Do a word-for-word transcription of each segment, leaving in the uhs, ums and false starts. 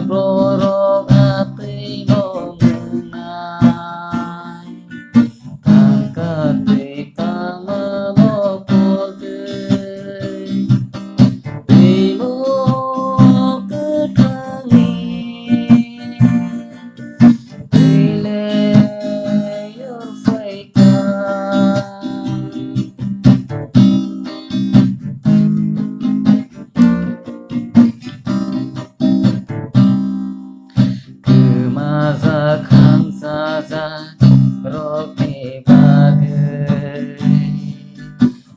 Borok atwi no mwnai, tangka twi tangma no pol twi, twi no kwthangni twi le yor phaikha. Kwmajak hamsajak rokni bagwi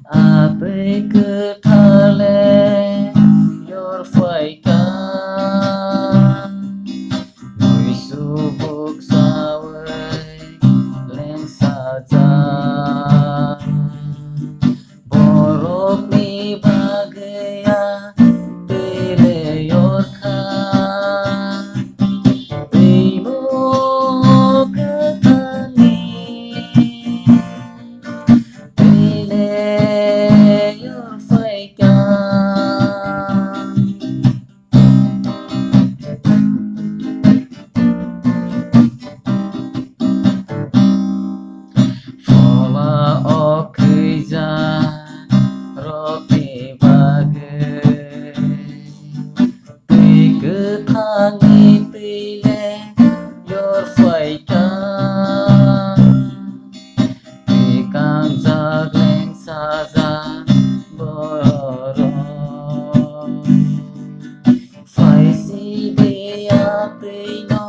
atwi kwthar le yor phaikha. Muisu buksawi lengsajak. Borokni bagwi a twi le yorkha, twi no kwthangni twi le yorphaikha. Phola o khwija rokni bagwi twi kwthangni twi le yor phaikha. Twi kangjak lengsajak borok. Phai si di a twi no